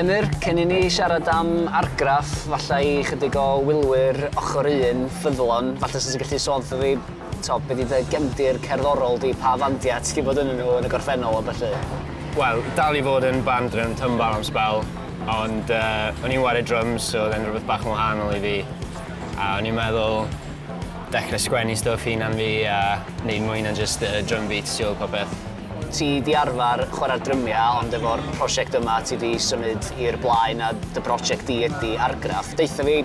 Emyr, cyn i ni siarad am argraff, falla i chydig o wylwyr ochr un ffyddlon, falle 'sa ti'n gallu sôn wrtho fi, t'o', be' 'di dy gefndir cerddorol di, pa fandia ti 'di bod ynddyn nhw yn y gorffennol a ballu? Wel, dal i fod yn band drwm tymbal am sbel, ond yy o'n i'n ware drums so o'dd e'n rwbeth bach yn wahanol i fi, a o'n i'n meddwl dechre sgwennu stwff hunan fi a neud mwy na jyst yy drum beats tu ôl popeth. Ti 'di arfer chwarae'r drymiau ond efo'r prosiect yma ti 'di symud i'r blaen a dy brosiect di ydi Argraff. Deutha fi,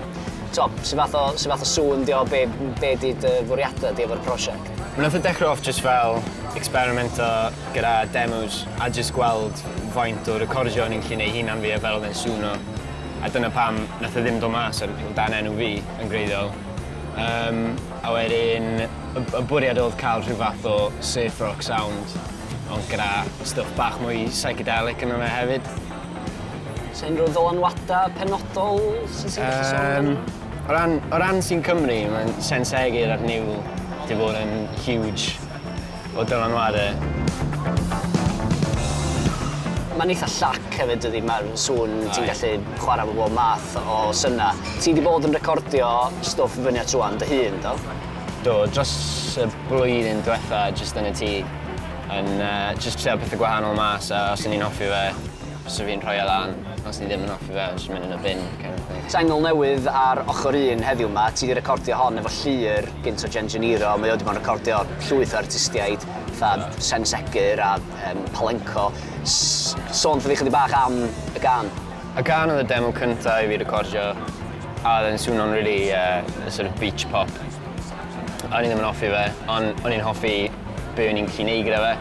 t'o', su' fath o su' fath o sŵn 'di o, be' be' 'di dy fwriadau di efo'r prosiect? Mi nath o dechre off jyst fel experimento gyda demos a jyst gweld faint o recordio o'n i'n gallu neud hunan fi a fel o'dd e'n swno. A dyna pam nath e ddim dod mas ar o dan enw fi yn gwreiddiol. Yym a wedyn Y y bwriad oedd cael rhyw fath o surf rock sound, ond gyda stwff bach mwy psychedelic yno fe hefyd. Oes 'na unrhyw ddylanwadau penodol sy'n ti'n gallu sôn amdanyn nhw? O ran, o ran sîn Cymru, mae'n Sen Segur a'r Niwl 'di bod yn huge o dylanwadau. Mae'n eitha llac hefyd dydi, mae'r sŵn, ti'n gallu chwarae efo bob math o synau. Ti 'di bod yn recordio stwff fyny at rŵan dy hun, do? Do, dros y blwyddyn dwetha jyst yn y tŷ yn yy jyst trio pethe gwahanol mas a os o'n i'n hoffi fe so fi'n rhoi e lan, os ni ddim yn hoffi fe jyst mynd yn y bin kind of thing. Sengl newydd ar ochr un heddiw 'ma, ti 'di recordio hon efo Llŷr gynt o Jenjiniro, mae o 'di bod yn recordio llwyth o artistiaid fatha Sen Segur a yym Palenco. S- sôn wrtho fi chydig bach am y gân. Y gân oedd y demo cynta i fi recordio a oedd e'n swno'n rili yy sort of beach pop. O'n i ddim yn hoffi fe, ond o'n i'n hoffi be o'n i'n gallu neud gyda fe.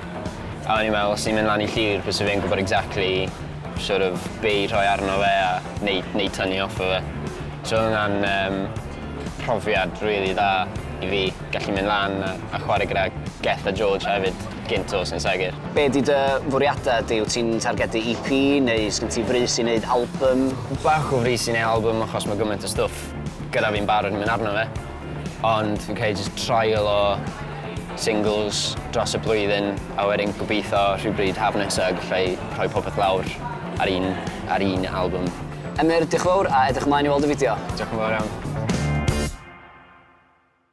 A o'n i'n meddwl os ni'n mynd lan i Llŷr byse fe'n gwbod exactly sort of be i rhoi arno fe a neu neu tynnu off o fe. So oedd hwnna'n yym profiad rili dda i fi gallu mynd lan a a chware gyda Geth a George hefyd gynt o Sen Segur. Be' 'di dy fwriadau di? Wyt ti'n targedu EP neu sgyn ti frys i neud album? Bach o frys i neud album achos ma' gymaint o stwff gyda fi'n barod yn mynd arno fe. Ond fi'n credu jyst trial o singles dros y blwyddyn a wedyn gobeithio rhywbryd haf nesa gallai rhoi popeth lawr ar un ar un album. Emyr, diolch yn fawr a edrych ymlaen i weld y fideo. Diolch yn fawr iawn.